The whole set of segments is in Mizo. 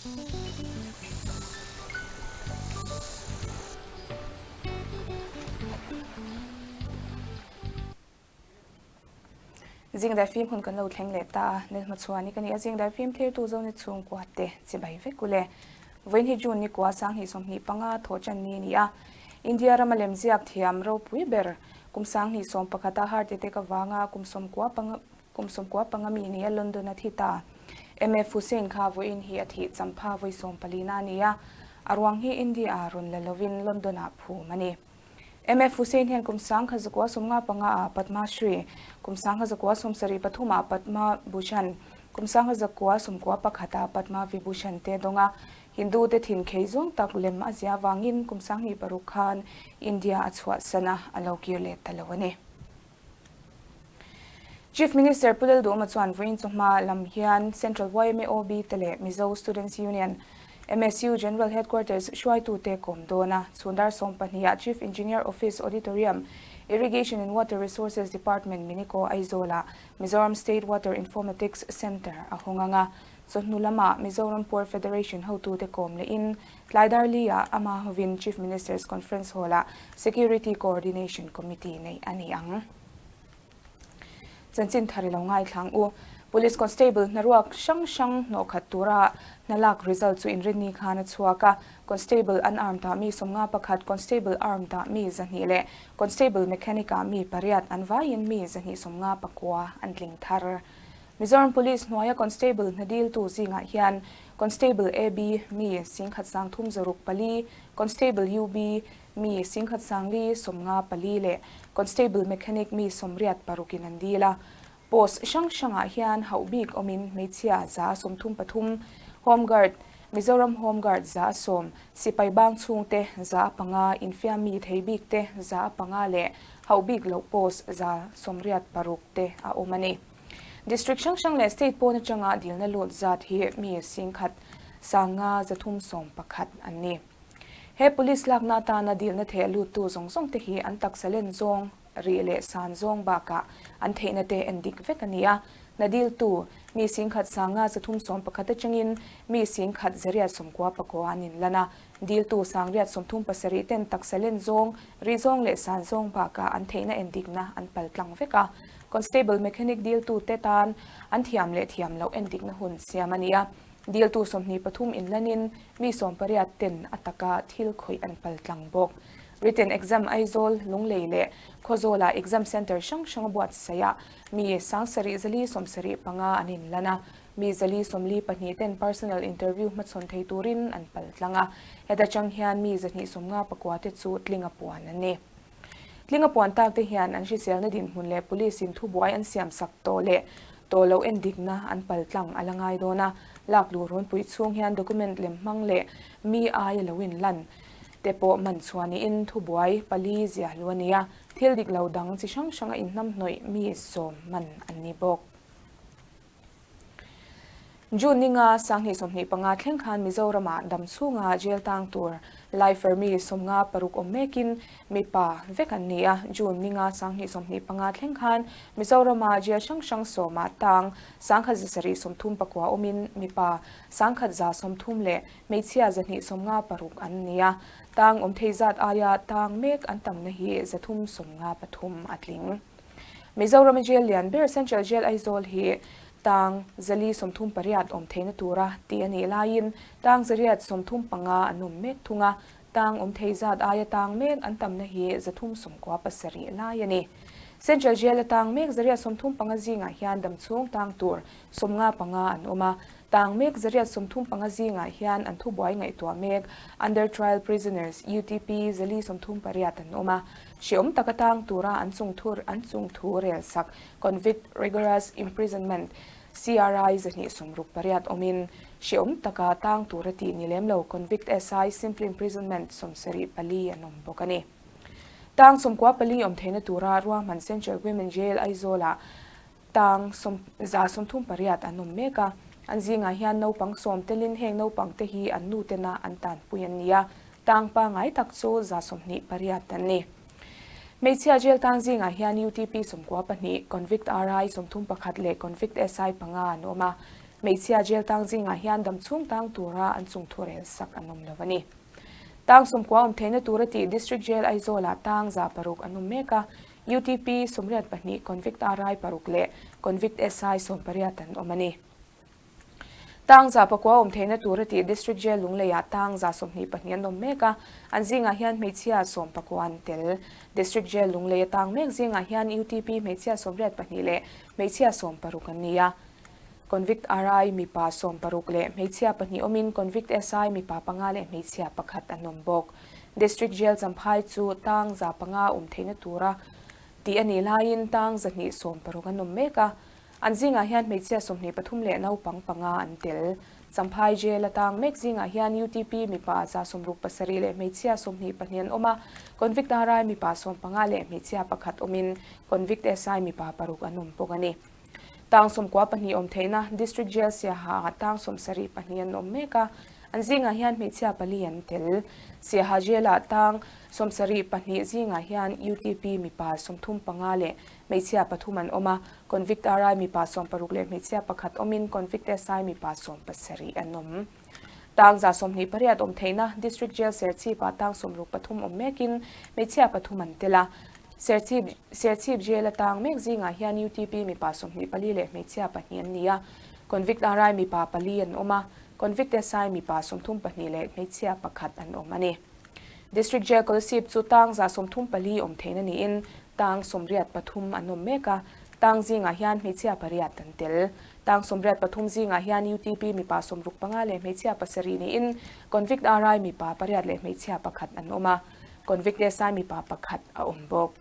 Zingdai fim hun kan lo thleng leh ta a, Nelhma chhuan i ka ni a, Zingdai fim thirtu Zoni chhungkua te chibai vek u le. Vawiin hi June nikua 2025 thawhṭan ni a ni a, India rama lemziak thiam ropui ber kum 2011 a heart attack avanga kum sawmkua kum 95 mi nia London a thi ta. MF Hussain kha vawiin hi a thih champha vawi sawmpalina a ni a, a ruang hi India-ah rawn la lovin London-ah phum a ni. MF Hussain hian kum 1995 ah Padma Shri, kum 1973 ah Padma Bhushan, kum 1991 ah Padma Vibhushan te dawng a, Hindu te thin khei zawng tak lem a zia vangin kum 2006 khan India a chhuahsan a, a lo kir leh ta lo a ni. Chief Minister Pu Lalduhma chuan vawiin chawhma lam hian Central yma OB te leh Mizo Students Union, MSU, General Headquarters hruaitute kawm dawn a. Chhundar sawmpahnih ah Chief Engineer Office Auditorium, Irrigation and Water Resources Department Miniko Aizawl-ah Mizoram State Water Informatics Centre a hawng ang a. Chawhnu lamah Mizoram Poor Federation hotute kawm lehin tlaidar li-ah ama hovin Chief Minister's Conference Hall-ah Security Coordination Committee neih a ni ang. Chanchin thar i lo ngaithlang u. Police Constable hnaruak hrang hrang hnawhkhat tura hnalak result chu inrinni khan a chhuak a. Constable unarmed ah mi 51, Constable armed ah mi 200 leh Constable mechanic ah mi pariat an vaiin mi 259 an tling thar. Mizoram Police hnuaia Constable hnadiltu zingah hian Constable AB mi 1364, Constable UB mi 10,454 leh Constable Mechanic mi 86 in an dil a. Post hrang hrangah hian hauh bik awmin hmeichhia 33, Home Guard, Mizoram Home Guard 100, sipai bang chhungte 5, infiam mi thei bikte 5 leh hauh bik loh post 186 te a awm a ni. District hrang hrang leh state pawn atanga dilna lut zat hi mi 5,311 an ni. He police lakna atana dilna theh luttu zawng zawng te hi an taksa len zawng, rih leh san zawng bakah an theihna te en dik vek a ni a. Hna diltu, mi 1311 atangin mi 1899 an inlan a. Diltu 837 ten taksa len zawng, rih zawng leh san zawng bakah an theihna en dikna an pal tlang vek a. Constable mechanic diltu te tan an thiam leh thiam loh en dikna hun siam a ni a. Diltu 23 inlanin mi 18 ten a taka thil khawih an pal tlang bawk. Written exam Aizawl, Lunglei leh Khawzawlah exam centre hrang hrang a buatsaih a, mi 7475 an inlan a. Mi 442 ten personal interview hmachhawn thei turin an pal tlang a. Heta chang hian mi 259 te chu tlinga puan an ni. Tlinga puan tak te hian an hriselna dinhmun leh police in thubuai an siam sak tawh leh tawh loh endikna an pal tlang a la ngai dawn a. Lak luh runpui chhung hian document lem hmang leh mi aia lo inlan te pawh man chhuah niin thubuai pali ziah lu a ni a. Thil dik lo dang chi hrang hranga inhnamhnawih mi sawm man an ni bawk. June ninga 2025 thleng khan Mizoramah dam chhunga jail tang tur lifer mi 56 awm mekin mipa vek an ni a. June ninga 2025 thleng khan Mizoramah jail hrang hrang sawmah tang 1739 awmin mipa 1130 leh hmeichhia 256 an ni a. Tang awm thei zat aia tang mek an tamna hi 353 a tling. Mizoram jail lian ber Central Jail Aizawl hi tang 438 awm theihna tura tih a nih laiin tang 135 an awm mek thung a, tang awm thei zat aia tang mek an tamna hi 397 lai a ni. Central Jail a tang mek 135 zingah hian damchhung tang tur 55 an awm a, tang mek 135 zingah hian an thubuai ngaihtuah mek Under Trial Prisoners, UTP, 438 an awm a. Hreawm taka tang tura an chungthur an chungthu rel sak Convict Rigorous Imprisonment, CRI, 268 awmin hreawm taka tang tura tih ni lem lo Convict SI Simple Imprisonment 74 an awm bawk a ni. Tang 94 awm theihna tura ruahman Central Women Jail Aizawlah tang 138 an awm mek a, an zingah hian naupang sawm telin heng naupang te hi an nu tena an tanpui an ni a, tang pangngai tak chu 28 an ni. Hmeichhia jail tang zingah hian UTP 92, Convict RI 31 leh Convict SI panga an awm a. Hmeichhia jail tang zingah hian damchhung tang tura an chungthu rel sak an awm lo a ni. Tang 90 awm theihna tura tih District Jail Aizawl-ah tang 600 an awm mek a, UTP 82, Convict RI paruk leh Convict SI 18 an awm a ni. Tang 900 awm theihna tura tih District Jail Lungleiah tang 122 an awm mek a, an zingah hian hmeichhia 19 an tel. District Jail Lunglei a tang mek zingah hian UTP hmeichhia 82 leh hmeichhia 60 an ni a. Convict RI mipa 60 leh hmeichhia pahnih awmin Convict SI mipa panga leh hmeichhia pakhat an awm bawk. District Jail Champhai chu tang 500 awm theihna tura tih a nih laiin tang 260 an awm mek a. An zingah hian hmeichhia 23 leh naupang panga an tel. Champhai Jail a tang mek zingah hian UTP mipa 67 leh hmeichhia 22 an awm a, Convict RI mipa 15 leh hmeichhia pakhat awmin Convict SI mipa paruk an awm bawk a ni. Tang 92 awm theihna District Jail Siaha ah tang 72 an awm mek a, an zingah hian hmeichhia pali an tel. Siaha Jail ah tang 72 zingah hian UTP mipa 35 leh hmeichhia pathum an awm a, Convict RI mipa 60 leh hmeichhia pakhat awmin Convict SI mipa 17 an awm. Tang 128 awm theihna District Jail Serchhip ah tang 63 awm mekin hmeichhia pathum an tel a, Serchhip Serchhip Jail a tang mek zingah hian UTP mipa 24 leh hmeichhia pahnih an ni a, Convict RI mipa pali an awm a, Convict SI mipa 32 leh hmeichhia pakhat an awm a ni. District Jail Kolasib chu tang 134 awm theihna niin tang 83 an awm mek a, tang zingah hian hmeichhia pariat an tel. Tang 83 zingah hian UTP mipa 65 leh hmeichhia pasarih niin Convict RI mipa pariat leh hmeichhia pakhat an awm a, Convict SI mipa pakhat a awm bawk.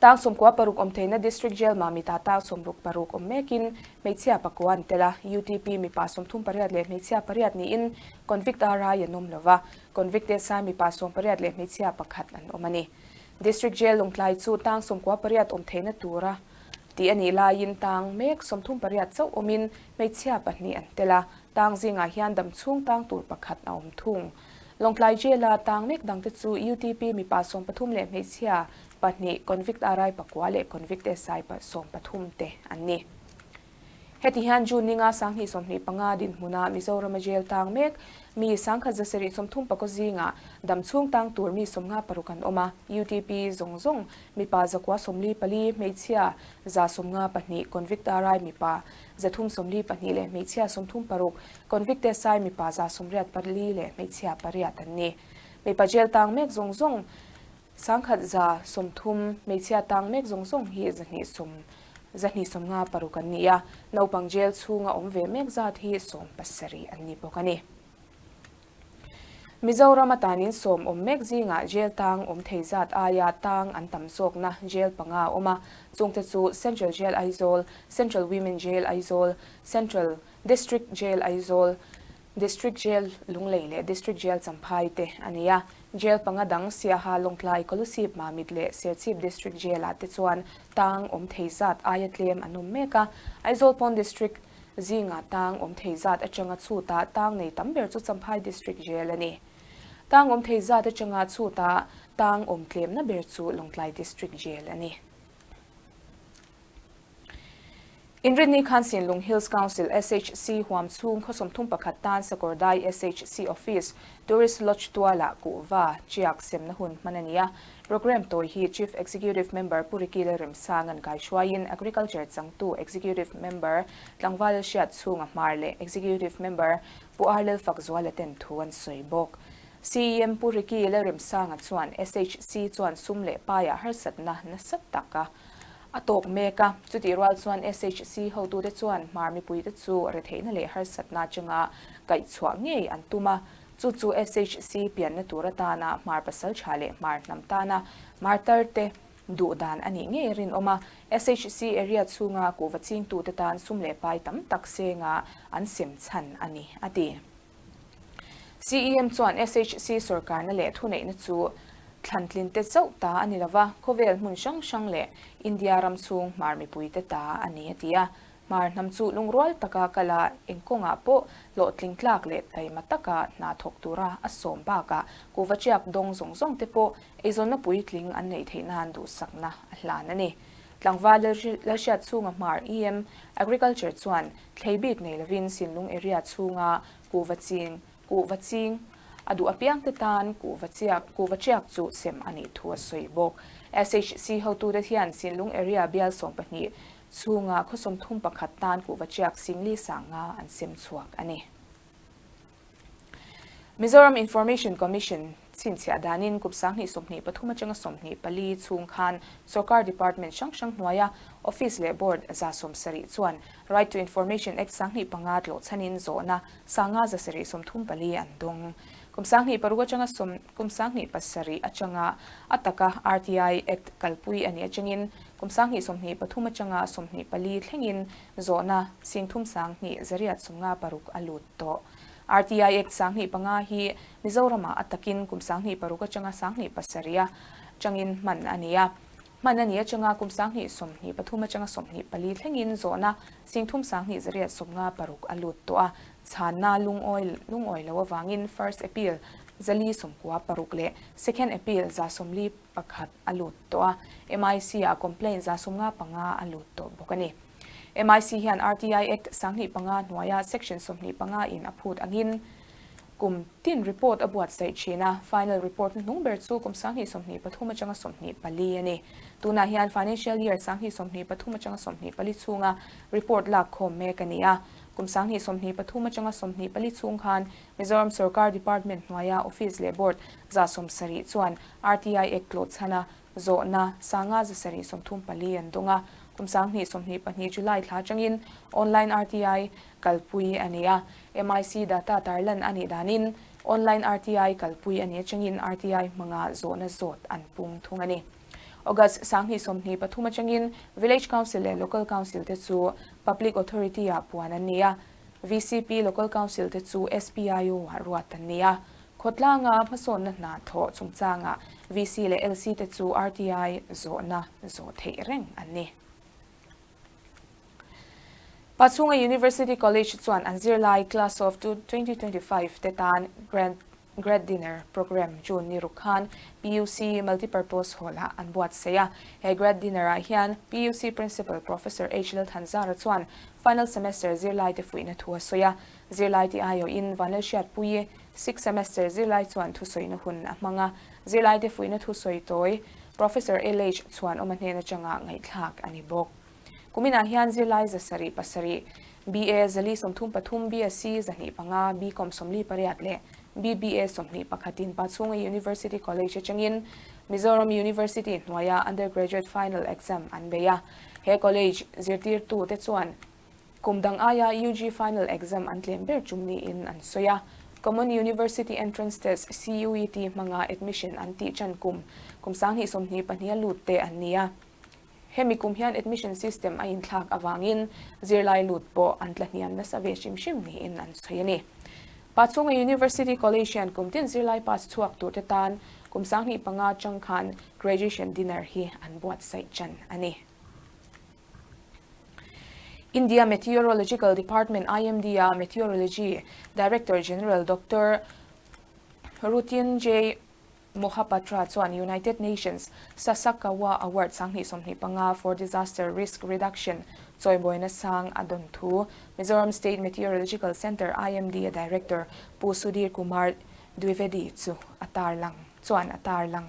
Tang 96 awm theihna District Jail Mamit-ah tang 66 awm mekin hmeichhia pakua an tel a, UTP mipa 38 leh hmeichhia pariat niin Convict RI an awm lo va, Convict SI mipa 18 leh hmeichhia pakhat an awm a ni. District Jail Lawngtlai chu tang 98 awm theihna tura tih a nih laiin tang mek 38 chauh awmin hmeichhia pahnih an tel a, tang zingah hian damchhung tang tur pakhat a awm thung. Lawngtlai Jail-a tang mek dangte chu UTP mipa 13 leh hmeichhia pahnih, Convict RI pakua leh Convict SI 13 te an ni. Heti hian June ninga 2025 dinhmuna Mizorama jail tang mek mi 1734 zingah damchhung tang tur mi 56 an awm a, UTP zawng zawng mipa 944, hmeichhia 192, Convict RI mipa 342 leh hmeichhia 36, Convict SI mipa 84 leh hmeichhia pariat an ni. Mipa jail tang mek zawng zawng 1130, hmeichhia tang mek zawng zawng hi 256 an ni a, naupang jail chhunga awm ve mek zat hi 17 an ni bawk a ni. Mizoram atanin sawm awm mek zingah jail tang awm thei zat aia tang an tam zawkna jail panga a awm a, chungte chu Central Jail Aizawl, Central Women Jail Aizawl, Central District Jail Aizawl, District Jail Lunglei leh District Jail Champhai te a ni a. Jail panga dang Siaha, Lawngtlai, Kolasib, Mamit leh Serchhip District Jail-ah te chuan tang awm thei zat aia tlem an awm mek a. Aizawl pawn District zinga tang awm thei zat atanga chhuta tang nei tam ber chu Champhai District Jail a ni. Tang awm thei zat atanga chhuta tang awm tlemna ber chu Lawngtlai District Jail a ni. Inrinni khan Sinlung Hills Council, SHC, huam chhung khaw 31 tan Sakawrdai SHC Office, Tourist Lodge tualah kuhva chiak semna hun hman a ni a. Programme tawi hi Chief Executive Member Pu Ricky Lalremsang an kaihruaiin Agriculture changtu Executive Member Tlangval Hriat chhunga hmar leh Executive Member Pu R Lalfakzuala ten thu an sawi bawk. CEM Pu Ricky Lalremsanga chuan SHC chuan sum leh paiah harsatna nasa taka a tawk mek a, chutih rual chuan SHC hotute chuan hmar mipuite chu retheihna leh harsatna atanga kaihchhuah ngei an tum a, chu chu SHC pianna tur atana hmar pasal tha leh hmar hnam tana martar te duh dan a nih ngei rinawm a, SHC area chhunga kuhva chingtute tan sum leh pai tam tak senga an sem chhan a ni, a ti. CEM chuan SHC sorkarna leh thuneihna chu thlantlinte chauh ta a ni lova, khawvel hmun hrang hrang leh India ram chhung hmar mipuite ta a ni a ti a. Hmar hnam chu lungrual taka kal a, eng kawngah pawh hlawhtling tlak leh taima taka hna thawk tura a sawm bakah kuhva tiak dawng zawng zawng te pawh eizawnna puitling an neih theih nan duhsakna a hlan a ni. Tlangval Lalhriat chhunga hmar EM Agriculture chuan thlei bik nei lovin Sinlung area chhunga kuhva ching kuhva ching a duh apiangte tan kuhva chiak kuhva chiak chu sem a nih thu a sawi bawk. SHC hotute hian Sinlung area bial 12 chhunga khaw 31 tan kuhva chiak singli sanga an sem chhuak a ni. Mizoram Information Commission chhinchhiah danin kum 2023 atanga 24 chhung khan sorkar department hrang hrang hnuaia office leh board 70 chuan Right to Information Act 2005 tlawh chhanin zawhna 5,734 an dawng. Kum 2006 atanga sawm kum 2007 atanga a taka RTI Act kalpui a nih atangin kum 2023 atanga 24 thlengin zawhna 32,856 a lut tawh. RTI Act 2005 hi Mizoramah a takin kum 2006 atanga 2007 atangin hman a ni a. Hman a ni atanga kum 2023 atanga 24 thlengin zawhna 32,856 a lut tawh a. Chhanna lungawi lungawi lo avangin First Appeal 496 leh Second Appeal 141 a lut tawh a. MIC-ah complaint 155 a lut tawh bawk a ni. MIC hian RTI Act 2005 hnuaia Section 25 in a phut angin kum tin report a buatsaih thin a, final report hnuhnung ber chu kum 2023 atanga 24 a ni. Tunah hian financial year 2023 atanga 24 chhunga report lak khawm mek a ni a. Kum 2023 atanga 24 chhung khan Mizoram sorkar department hnuaia office leh board 70 chuan RTI Act tlawh chhana zawhna 5,734 an dawng a. Kum 2022 July thla atangin online RTI kalpui a ni a. MIC data tarlan a nih danin online RTI kalpui a nih atangin RTI hmanga zawhna zawt an pung thung a ni. August 2023 atangin Village Council leh Local Council te chu Public Authority ah puan an ni a. VCP Local Council te chu SPIO ah ruat an ni a. Khawtlanga hmasawnna hna thawh chungchangah VC leh LC te chu RTI zawhna zawh theih reng an ni. Pachhunga University College chuan an zirlai Class of 2025 te tan Grand Grad Dinner Programme June ni ruk khan PUC Multipurpose Hall-ah an buatsaih a. He Grad Dinner-ah hian PUC Principal Professor H Lalthanzara chuan final semester zirlaite fuihna thu a sawi a. Zirlai ti aiawhin Vanlalhriatpuii sixth semester zirlai chuan thusawina hun a hmang a. Zirlaite fuihna thusawi tawi Professor LH chuan awma hnen atanga ngaihthlak a ni bawk. Kuminah hian zirlai 700, BA 433, BSc 205, BCom 48 leh BBA 21 in Pachhunga University College atangin Mizoram University hnuaia undergraduate final exam an bei a. He college zirtirtute chuan kum dang aia UG final exam an tlem ber tum niin an sawi a. Common University Entrance Test, CUET, hmanga admission an tih chan kum kum 2022 a lut te an ni a. Hemi kum hian admission system a inthlak avangin zirlai lut pawh an tla hniam nasa ve hrim hrim niin an sawi a ni. Pachhunga University College hian kum tin zirlai pass chhuak turte tan kum 2005 atang khan graduation dinner hi an buatsaih chan a ni. India Meteorological Department IMD a Meteorology Director General Doctor Mrutyunjay Mohapatra chuan United Nations Sasakawa Award 2025 for Disaster Risk Reduction chawimawina sang a dawn thu Mizoram State Meteorological Centre IMD a Director Pu Sudhir Kumar Dwivedi chu a tarlang chuan a tarlang.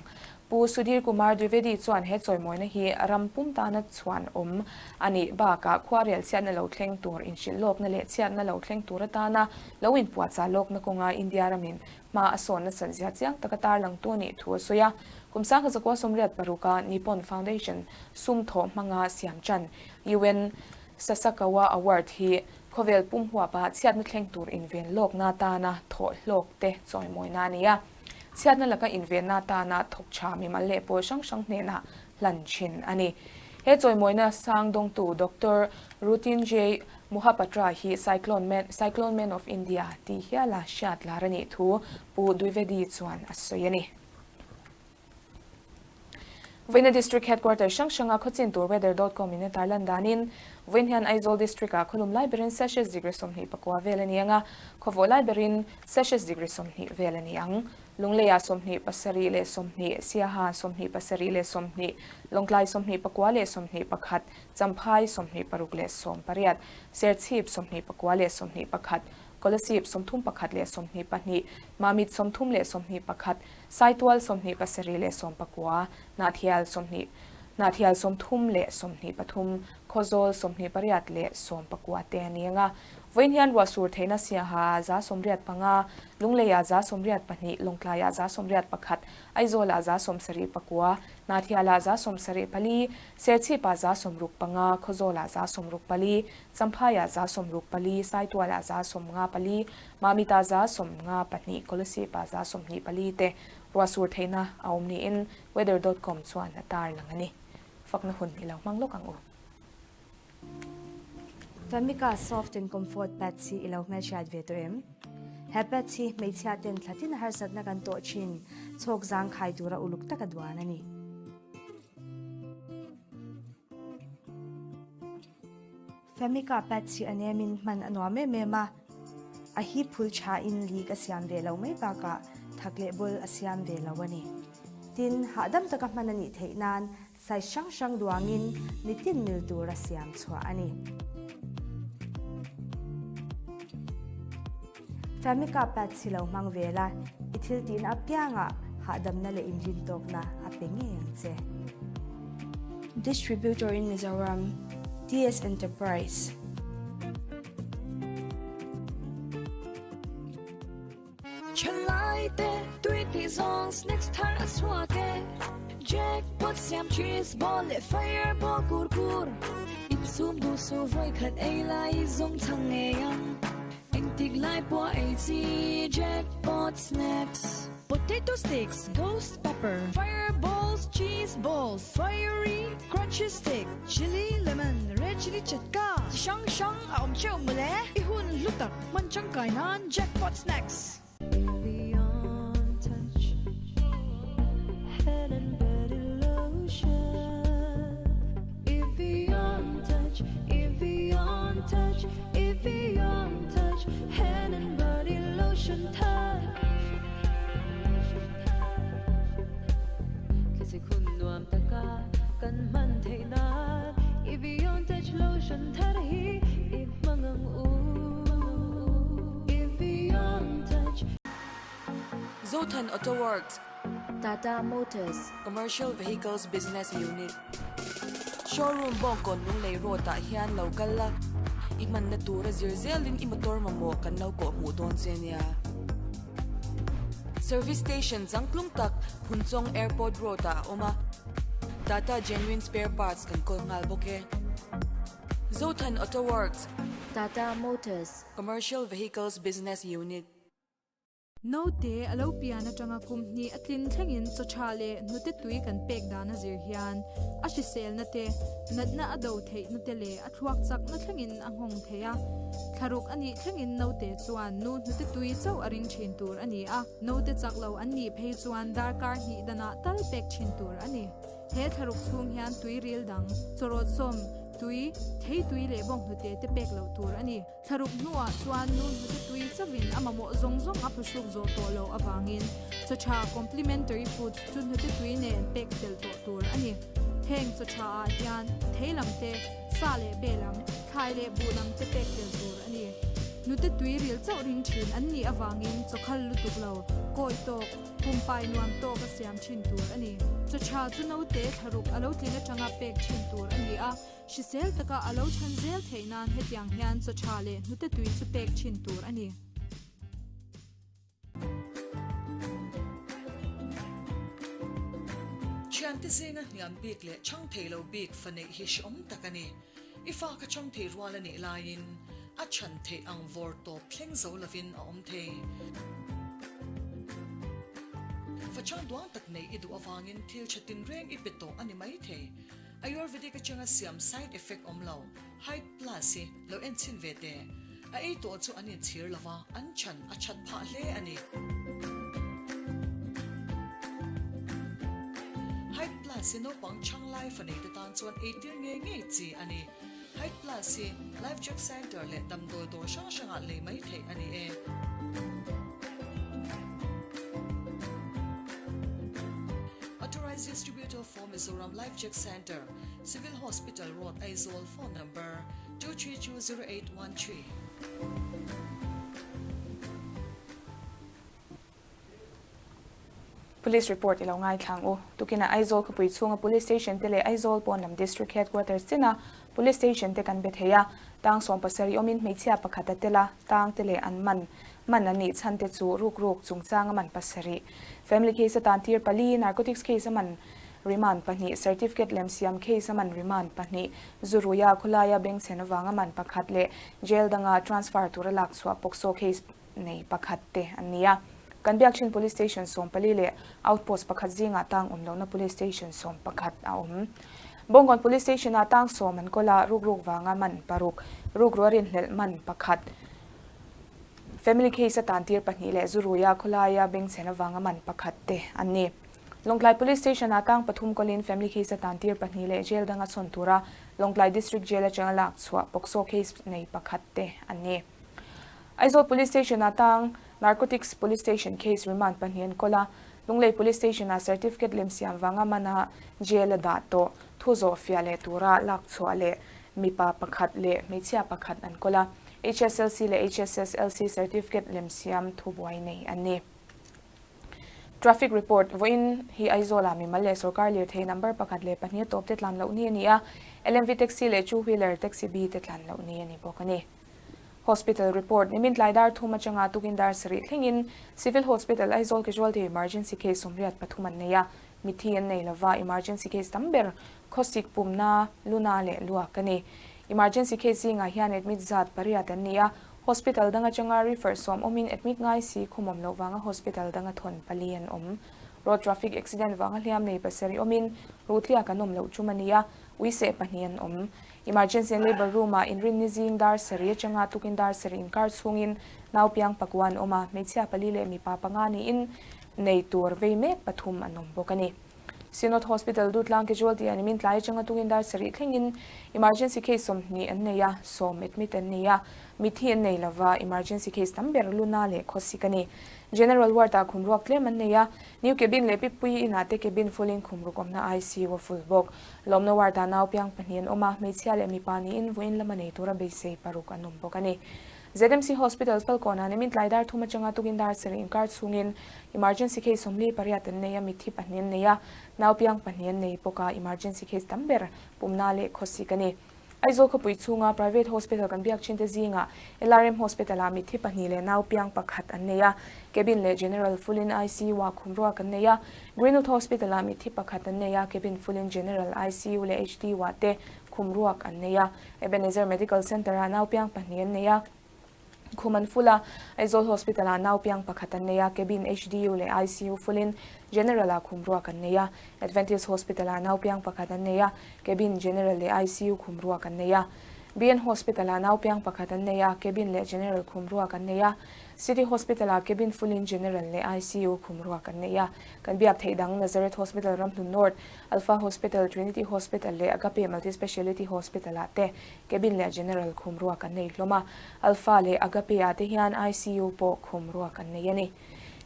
Pu Sudhir Kumar Dwivedi chuan he chawimawina hi ram pum tana chhuan awm a nih bakah khuarel chhiatna lo thleng tur inhrilh lawkna leh chhiatna lo thleng tur atana lo inpuahchah lawkna kawnga India ramin hma a sawn nasat zia chiang taka tarlangtu a nih thu a sawi a. Kum 1986 a Nippon Foundation sum thawh hmanga siam chan UN Sasakawa Award hi khawvel pum huapa chhiatna thleng tur inven lawkna atana thawh hlawk te chawimawina a ni a. Chhiatna laka invenna atana thawk tha mimal leh pawl hrang hrang hnenah hlan thin a ni. He chawimawina sang dawngtu Doctor Mrutyunjay Mohapatra hi Cyclone Man, Cyclone Man of India tih hiala hriat lar a nih thu Pu Dwivedi chuan a sawi a ni. Vawiina District Headquarter hrang hranga khawchin tur weather dot com in a tarlan danin vawiin hian Aizawl District ah khawlum lai berin Celsius degree 29 vel a ni ang a, khawvawh lai berin Celsius degree 20 vel a ni ang. Lungleiah 27 leh 20, Siaha 27 leh 20, Lawngtlai 29 leh 21, Champhai 26 leh 18, Serchhip 24 leh 21, Kolasib 31 leh 22, Mamit 30 leh 21, Saitual 27 leh 19, Hnahthial 20 Hnahthial 33 Khawzawl 28 leh 19 te a ni ang a. Vawiin hian ruah sur theihna Siaha 85, Lungleiah 82, Lawngtlaiah 81, Aizawlah 79, Hnahthialah 74, Serchhipah 65, Khawzawlah 64, Champhaiah 64, Saitualah 54, Mamitah 52, Kolasibah 24 te ruah sur theihna a awm niin Weather dot com chuan a tarlang a ni. Fakna hun i lo hmang lawk ang u. Famika Soft and Comfort Pads hi i lo hmelhriat ve tawh em? He pads hi hmeichhia ten thlatin harsatna kan tawh thin chhawk zangkhai tura uluk taka duan a ni. Famika pads hi a nemin hman a nuam em em a, a hip phul thain leak a siam ve lo mai bakah thak leh bul a siam ve lo a ni. Tin, hahdam taka hman a nih theih nan Size hrang hrang duangin mitin mil tura siam chhuah a ni. Famika pads hi lo hmang ve la, i thil tihna apiangah hahdamna leh inrintawkna a pe ngei ang che. Distributor in Mizoram, TS Enterprise. Thalai te tui tih zawng snacks thar a chhuak e Jackpot siam cheese ball leh fireball kur kur Insum duh suh vawi khat ei lai i zawng chhang ngei ang Engtik lai pawh ei chi Jackpot snacks Potato sticks, ghost pepper, fireballs, cheese balls, fiery crunchy stick, chilli lemon, red chilli chatka chi hrang hrang a awm teuh mawle I hun hlu tak Hman tangkai nan Jackpot Snacks. Zothan Auto Works. Tata Motors. Commercial Vehicles Business Unit. Showroom Bawngkawn Lunglei Road ah hian lo kal la, i hmanna tura zir zelin i motor mamawh kan lo kawh hmuh dawn che nia. Service Station changtlung tak Phunchawng Airport Road ah a awm a, Tata Genuine Spare Parts kan kawl nghal bawk e. Zothan Auto Works. Tata Motors. Commercial Vehicles Business Unit. Naute a lo pian atanga kum hnih a tlin thlengin chaw tha leh hnute tui kan pek dan a zir hian a hriselna te, natna a do theihna te leh a thluak chakna thlengin a nghawng thei a. Thlaruk a nih thlengin naute chuan nu hnute tui chauh a ring thin tur a ni a, naute chak lo an nih phei chuan darkar hnih danah tal pek thin tur a ni. He thlaruk chhung hian tui ril dang, chawrawt sawm, tui, thei tui leh bawnghnute te pek loh tur a ni. Thlaruk hnuah chuan nu hnute tui chauhin a mamawh zawng zawng a phuhruk zawh tawh loh avangin chaw tha, complementary foods, chu hnute tui nen pek tel tawh tur a ni. Heng chaw tha ah hian thei lam te, sa leh be lam, thlai leh buh lam te pek tel tur a ni. Hnute tui ril chauh ring thin an nih avangin chaw khal lutuk lo, kawi tawk, Pumpai nuam tawk a siam thin tur a ni. Chaw tha chu naute thlaruk a lo tlin atanga pek thin tur a ni a, hrisel taka a lo chhan zel theih nan hetiang hian chaw tha leh hnute tui chu pek thin tur a ni. Thiante zinga hniam bik leh chhang thei lo bik fa neih hi hreawm tak a ni. I fa kha chhang thei rual a nih laiin a chhan theih ang vawr tawp thleng zo lovin a awm thei. Fa chhang duang tak nei i duh avangin thil tha tinreng i pe tawh a ni mai thei. Ayurvedic atanga siam side effect awm lo, Height Plus hi lo en chhin ve teh. A ei tawh chu an inchhir lo va, an chhan a that phah hle a ni. Height Plus hi naupang chhang lai fa neite tan chuan eitir ngei ngei chi a ni. Height Plus hi Life Check Centre leh damdawi dawr hrang hrangah lei mai theih a ni e. Authorized Distributor for Mizoram Life Check Centre, Civil Hospital Road, Aizawl, Phone Number, 2320813. Police report i lo ngaithlang u. Tukinah Aizawl khawpui chhunga Police Station te leh Aizawl pawn lam District Headquarters china Police Station te kan be thei a. Tang 70 awmin hmeichhia pakhat a tel a, tang te leh an man man an nih chhan te chu ruk ruk chungchanga man pasarih. Family case atan tir pali, Narcotics case a man remand pahnih, Certificate lem siam case a man remand pahnih, Zuruia khawlaia bengchhen avanga man pakhat leh Jail danga transfer tura lak chhuah POCSO case nei pakhat te an ni a. Kan biak thin Police Station 14 leh Outpost pakhat zingah tang awm lohna Police Station 11 a awm. Bawngkawn Police Station ah tang sawm an kawl a, ruk ruk vanga man paruk, ruk rua rinhlelh man pakhat, Family case a tan tir pahnih leh Zuruia khawlaia bengchhen avanga man pakhat te an ni. Lawngtlai Police Station ah tang pathum kawlin family case a tan tir pahnih leh jail danga chhawn tura Lawngtlai District Jail atanga lak chhuah POCSO case nei pakhat te an ni. Aizawl Police Station ah tang Narcotics Police Station case remand pahnih an kawl a, Lunglei Police Station ah certificate lem siam vanga mana jail a dah tawh thu zawh fiah leh tura lak chhuah leh mipa pakhat leh hmeichhia pakhat an kawl a, HSLC leh HSSLC certificate lem siam thubuai nei an ni. Traffic report, Vawiin hi Aizawl-ah mimal leh sorkar lirthei number pakhat leh pahnih a tawp te tlan loh ni a ni a, LMV taxi leh two wheeler taxi bi te tlan loh ni a ni bawk a ni. Hospital report, Nimin tlai dar thum atanga tukin dar sarih thlengin Civil Hospital Aizawl Casualty Emergency Case 83 an nei a, mithi an nei lova, emergency case tam ber khawsik pumna, luna leh luak a ni. Emergency case zingah hian admit zat pariat an ni a, hospital dang atanga refer sawm awmin admit ngai si khum awm loh vanga hospital danga thawn pali an awm. Road traffic accident vanga hliam nei pasarih awmin ruhtliak an awm loh tum a ni a, uiseh pahnih an awm. Emergency and Labour Room-ah inrinni zing dar sarih atanga tukin dar sarih inkar chhungin nau piang pakua an awm a, hmeichhia pali leh mipa panga niin nei tur vei mek pathum an awm bawk a ni. Synod Hospital Dutlang Casualty ah nimin tlai atanga tukin dar sarih thlengin emergency case 20 an nei a, sawm admit an nei a, mitthi an nei lova, emergency case tam ber luna leh khawsik a ni. General Ward-ah khum ruak tlem an nei a, New Cabin leh Pipui inah te cabin full-in khum ruk awmna ICU a full bawk. Lawmna ward-ah nau piang pahnih an awm a, hmeichhia leh mipa niin vawiin lama nei tura beisei paruk an awm bawk a ni. ZMC Hospital Falkawnah nimin tlai dar thum atanga tukin dar sarih inkar chhungin emergency case 48 an nei a, mitthi pahnih an nei a, nau piang pahnih an nei bawk a, emergency case tam ber pumna leh khawsik a ni. Aizawl khawpui chhunga private hospital kan biak thinte zingah LRM Hospital-ah mitthi pahnih leh nau piang pakhat an nei a, cabin leh general full-in ICU-ah khum ruak an nei a, Greenwood Hospital-ah mitthi pakhat an nei a, cabin full-in general ICU leh HDU-ah te khum ruak an nei a, Ebenezer Medical Centre-ah nau piang pahnih an nei a. Khum an full a, Aizawl Hospital-ah nau piang pakhat an nei a, cabin HDU leh ICU full-in General-ah khum ruak an nei a, Adventist Hospital-ah nau piang pakhat an nei a, cabin General leh ICU khum ruak an nei a, BN Hospital-ah nau piang pakhat an nei a, cabin leh General khum ruak an nei a, City Hospital-ah cabin full-in General leh ICU khum ruak an nei a. Kan biak theih dang Nazareth Hospital Ramhlun North, Alpha Hospital, Trinity Hospital leh Agape Multi-Speciality Hospital-ah te Cabin leh General khum ruak an nei hlawm a, Alpha leh Agape ah te hian ICU pawh khum ruak an nei a ni.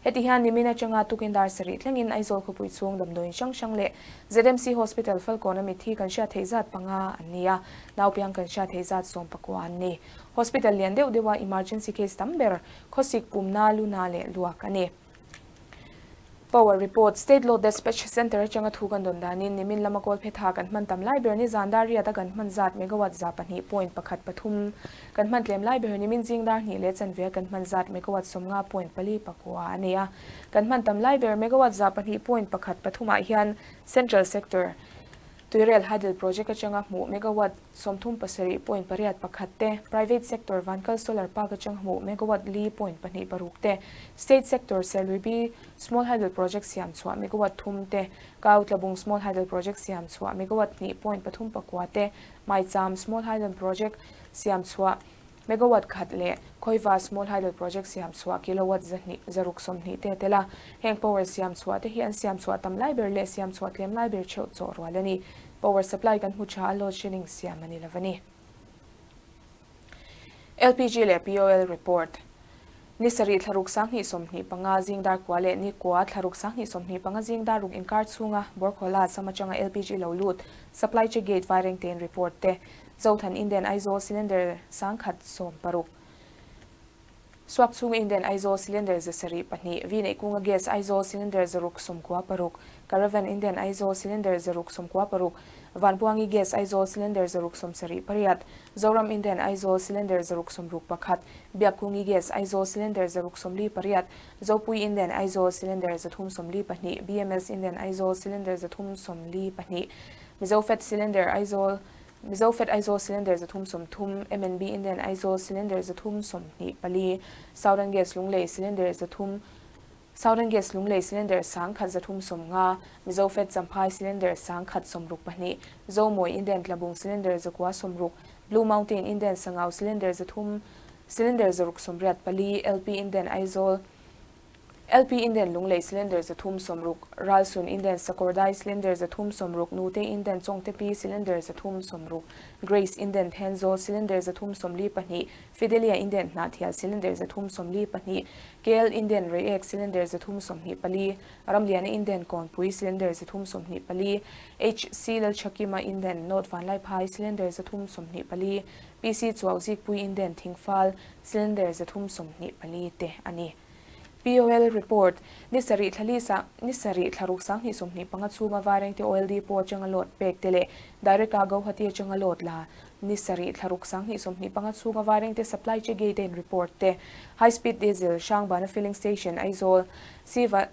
Heti hian nimin atanga tukin dar sarih thlengin Aizawl khawpui chhung damdawiin hrang hrang leh ZMC Hospital Falkawn a mitthi kan hriat theih zat panga an ni a, naupiang kan hriat theih zat 19 an ni. Hospital lian deuh deuha emergency case tam ber khawsik pumna, luna leh luak a ni. Power report, State Load Dispatch Centre atanga thu kan dawn danin nimin lama kawl phe tha kan hman tam lai ber ni zan dar riat a kan hman zat megawatt 200.13 kan hman tlem lai ber nimin zing dar hnih leh chanve a kan hman zat megawatt 50.49 a ni a. Kan hman tam lai ber megawatt 200.13 ah hian Central Sector Tuirel Hydel Project atanga hmuh megawatt 37.81 te, Private Sector Vankal Solar Park atang hmuh megawatt 4.26 te, State Sector Serluibi Small Hydel Project siam chhuah megawatt 3 te, Kau Tlabung Small Hydel Project siam chhuah megawatt 2.39 te, Maicham Small Hydel Project siam chhuah megawatt 1 leh Khawiva Small Hydel Project siam chhuah kilowatt 120 te tel a. Heng power siam chhuah te hi an siam chhuah tam lai ber leh siam chhuah tlem lai ber theuh chawh rual a ni. Power supply kan hmu tha a load shedding siam a ni lo a ni. LPG leh POL report. Ni sarih thlaruk 2025 zing dar kua leh ni kua thlaruk 2025 zing dar ruk inkar chhunga Borkhola Assam atanga LPG lo lut supply che gate Vairengtein report te Zothan Indian Aizawl cylinder 1016. Suak chhung Indian Aizawl cylinder 702, Vi neih kunga gas Aizawl cylinder 696, Caravan Indian Aizawl cylinder 696, Vanpuangi gas Aizawl cylinder 678, Zoram Indian Aizawl cylinder 661, Biakkungi gas Aizawl cylinder 648, Zopui Indian Aizawl cylinder 342, BMS Indian Aizawl cylinder 342, Mizofet cylinder Aizawl Mizofet Aizawl cylinder 330, MNB Indian Aizawl cylinder 324, Southern Gas Lunglei cylinder 300 Southern Gas Lunglei cylinder 1350, Mizofet Champhai cylinder 1062, Zomawi Indian Tlabung cylinder 960, Blue Mountain Indian Sangau cylinder 300 cylinder 684, LP Indian Aizawl LP Indian Lunglei cylinder 360, Ralsun Indian Sakawrdai cylinder 360, Nute Indian Chawngtepi cylinder 360, Grace Indian Thenzawl cylinder 342, Fidelia Indian Hnahthial cylinder 342, KL Indian Reiek cylinder 324, Ramliana Indian Kawnpui cylinder 324, HC Lalchakima Indian North Vanlaiphai cylinder 324, PC Chuauzikpui Indian Thingfal cylinder 324 te a ni. POL report, Ni sarih thla li sang ni sarih thla ruk 2025 chhunga Vairengte Oil Depot atanga load pek te leh Direct a Guwahati atanga load la ni sarih thla ruk 2025 chhunga Vairengte Supply che gate in report te High Speed Diesel Hrangbana Filling Station Aizawl Siva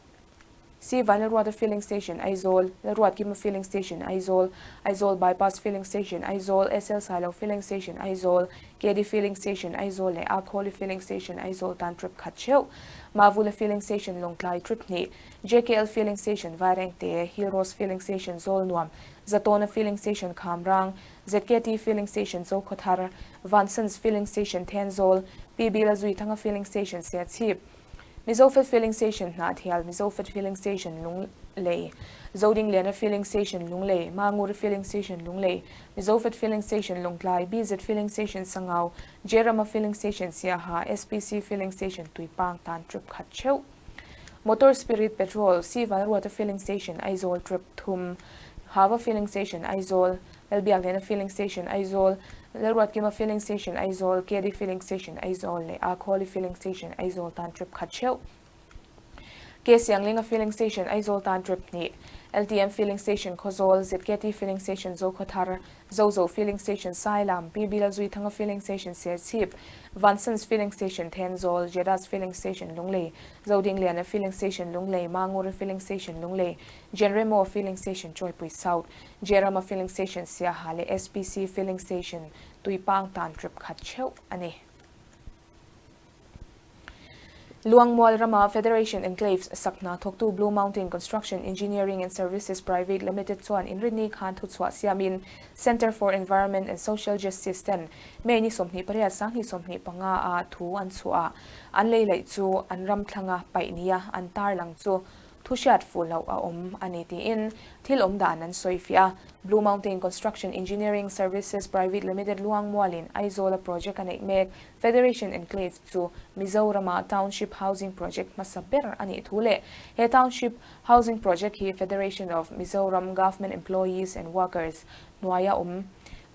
C Vanlalruata Filling Station Aizawl Lalruatkima Filling Station Aizawl Aizawl Bypass Filling Station Aizawl SL Sailo Filling Station Aizawl KD Filling Station Aizawl leh Akhawli Filling Station Aizawl tan trip khat theuh. Mavula Filling Station Lawngtlai trip hnih, JKL Filling Station Vairengte, Hillrose Filling Station Zawlnuam, Zatawna Filling Station Khamrang, ZKT Filling Station Zokhawthar, Vansons Filling Station Thenzawl, PB Lazuithanga Filling Station Serchhip, Mizofet Filling Station Hnahthial, Mizofet Filling Station Lunglei, Zodingliana Filling Station Lunglei, Manguri Filling Station Lunglei, Mizofet Filling Station Lawngtlai, BZ Filling Station Sangau, Jerama Filling Station Siaha, SPC Filling Station Tuipang tan trip khat theuh. Motor Spirit Petrol, C Vanruata Filling Station Aizawl trip thum, Hava Filling Station Aizawl, Lalbiakliana Filling Station Aizawl, Lalruatkima Filling Station Aizawl, KD Filling Station Aizawl leh Akhawli Filling Station Aizawl tan trip khat theuh. K Sianglinga Filling Station Aizawl tan trip hnih, LTM Filling Station Khawzawl, ZKT Filling Station Zokhawthar, Zozo Filling Station Sailam, PB Lalzuithanga Filling Station Serchhip, Vansons Filling Station Thenzawl, Jedas Filling Station Lunglei, Zodingliana Filling Station Lunglei, Manguri Filling Station Lunglei, Jenremo Filling Station Chawipui South, Jerama Filling Station Siaha leh SPC Filling Station Tuipang tan trip khat theuh a ni. Luangmual rama Federation Enclaves sakna thawktu Blue Mountain Construction Engineering and Services Private Limited chuan inrinni khan thuchhuah siamin Centre for Environment and Social Justice ten May ni 28 2025 a thu an chhuah an lei laih chu an ram thlanga paih nia an tarlang chu Thu hriat fuh loh a awm a ni tiin thil awm dan an sawi fiah a. Blue Mountain Construction Engineering Services Private Limited Luangmualin Aizawla project a neih mek Federation Enclave chu Mizorama Township Housing Project hmasa ber a nih thu leh he Township Housing Project hi Federation of Mizoram Government Employees and Workers hnuaia awm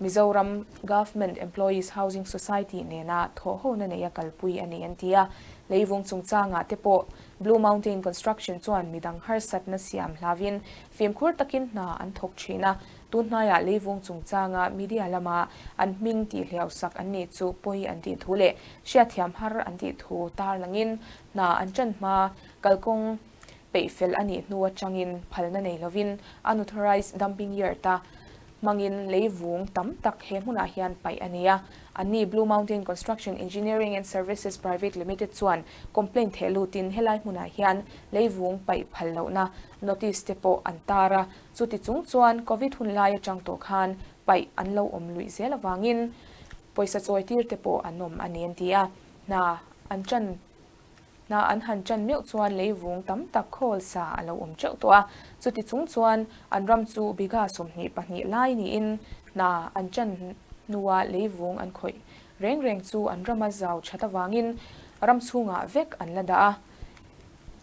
Mizoram Government Employees Housing Society nena thawhhona neia kalpui a ni an ti a. Leivung chungchangah te pawh Blue Mountain Construction chuan midang harsatna siam hlavin fimkhur takin hna an thawk thin a, tun hnaiah leivung chungchanga media lama an hming tih hliausak an nih chu pawi an tih thu leh hriatthiam har an tih thu tarlangin hna an ṭan hma kalkawng peihfel a nih hnu atangin phalna nei lovin unauthorized dumping yard a hmangin leivung tam tak he hmunah hian paih a ni a. Anni Blue Mountain Construction Engineering and Services Private Limited chuan complaint theh lutin helai hmunah hian leivung paih phal lohna notice te pawh an tar a, chuti chung chuan Covid hun lai atang tawh khan paih an lo awm luih zel avangin pawisa chawi tir te pawh an awm a ni an ti a, hna an tan Hna an han ṭan meuh chuan leivung tam tak khawl sa a lo awm ṭeuh tawh a, chuti chung chuan an ram chu bigha 22 lai niin hna an ṭan hnua leivung an khawih reng reng chu an rama zau ṭhat avangin. ram chhungah vek an la dah a.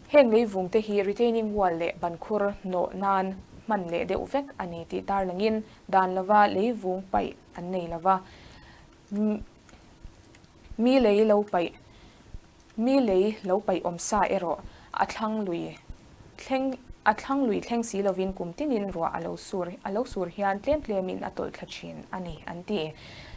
Heng leivung te hi retaining wall leh bankhur hnawh nan hman leh deuh vek a ni tih tarlangin dan lova leivung paih an nei lova, mi lei lo paih Mi lei lo paih awm sa erawh a thlang lui thleng a thlang lui thleng si lovin kum tinin ruah a lo sur a lo sur hian tlem tlemin a tawlh thla thin a ni an ti.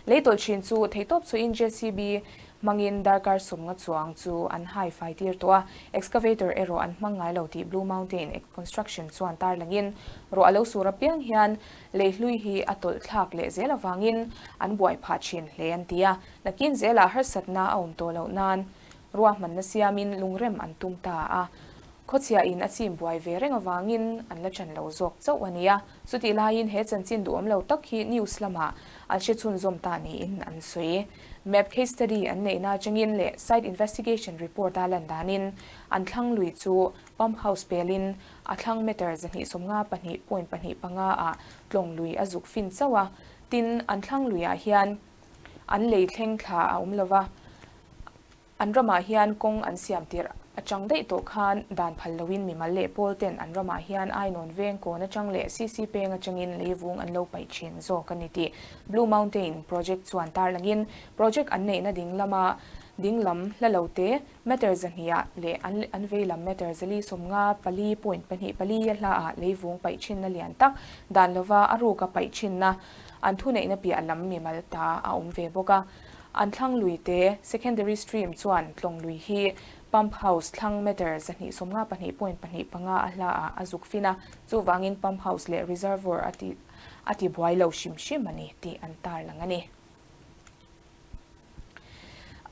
Lei tawlh thin chu theihtawp chuin JCB hmangin darkar sawmnga chuang chu an hai fai tir tawh a, excavator erawh an hmang ngai lo tih Blue Mountain Construction chuan tarlangin ruah a lo sur apiang hian lei hlui hi a tawlh thlak leh zel avangin an buai phah thin hle an ti a. Nakin zelah harsatna a awm tawh loh nan ruahmanna siamin lungrem an tum ta a, khawchhiahin a chim buai ve reng avangin an la chan lo zawk chauh a ni a. Chutih laiin he chanchin duhawm lo tak hi news lamah an hre chhunzawm ta niin an sawi. Map case study an neihna atangin leh site investigation report a lan danin an thlang lui chu pump house pelin a thlang meter 252.25 ah tlawng lui a zuk fin chauh a, tin an thlang luiah hian An lei thleng thla a awm lova, an ramah hian kawng an siam tirh atang daih tawh khan dan phal loin mimal leh pawl ten an ramah hian Ainawn veng kawn atang leh CC peng atangin leivung an lo paih thin zawk a ni tih Blue Mountain Project chuan tarlangin project an neihna ding lama ding lam hla lo te meter zahniah leh an an vei lam meter zali 54.24 a hla ah leivung paih thinna lian tak dan lova a ruka paih thinna An thuneihna piah lam mimal ta a awm ve bawk a. An thlang lui te, secondary stream, chuan tlawng lui hi pump house thlang meter 252.25 a hla ah a zuk fin a, chuvangin pump house leh reservoir a ti a ti buai lo hrim hrim a ni tih an tarlang a ni.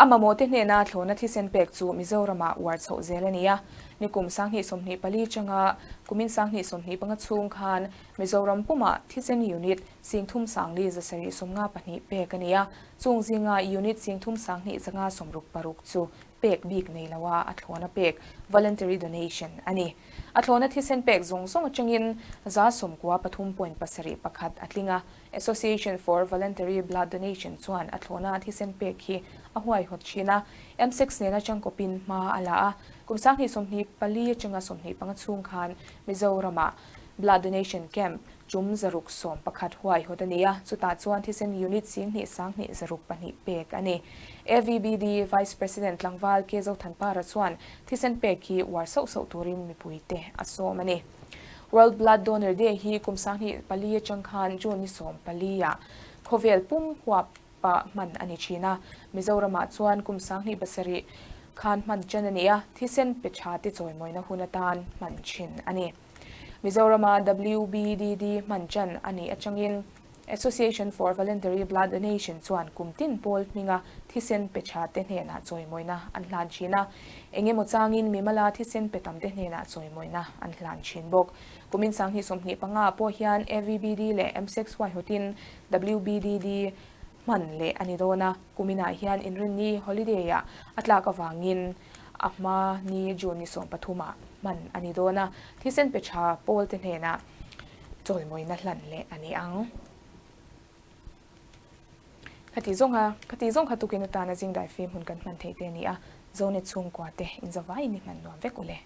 A mamawhte hnena thlawhna thisen pek chu Mizoramah uar chhoh zel a ni a. Nikum 2024 changa kumin 2025 chhung khan Mizoram pumah thisen unit 37,752 pek a ni a. Chung zinga unit 32,566 chu pek bik nei loa a thlawhna pek, voluntary donation, a ni. A thlawhna thisen pek zawng zawng atangin 93.71 a tling a. Association for Voluntary Blood Donation chuan a thlawhna thisen pek hi a huaihawt thin a, M6 nena changkawpin hma a la a. Kum 2024 atanga 25 chhung khan Mizoramah Blood Donation Camp tum 611 huaihawt a ni a, chutah chuan thisen unit 22,202 pek a ni. AVBD Vice President tlangval K Zothanpara chuan thisen pek hi uar sauh sauh turin mipuite a sawm a ni. World Blood Donor Day hi kum 2004 atang khan June ni 14 ah khawvel pum huap pah hman a ni thin a. Mizoramah chuan kum 2007 khan hman chen a ni a, thisen pe tha te chawimawina hun atan hman thin a ni. Mizorama WBDD hman chen a nih atangin Association for Voluntary Blood Donation chuan kum tin pawl hminga thisen pe tha te hnenah chawimawina an hlan thin a. Eng emaw changin mimala thisen pe tam te hnenah chawimawina an hlan thin bawk. Kumin 2025 pawh hian AVBD leh M6Y hawtin WBDD hman leh a ni dawn a. Kuminah hian Inrinni holiday-ah a tlak avangin a hma ni June ni 13 ah hman a ni dawn a. Thisen pe tha pawl te hnenah chawimawina hlan leh a ni ang. Khati zawnga khati zawng kha tukin atana zingdai fim hun kan hman theih te a ni a, Zonet chhungkua te inzavaiin i hman nuam vek u le.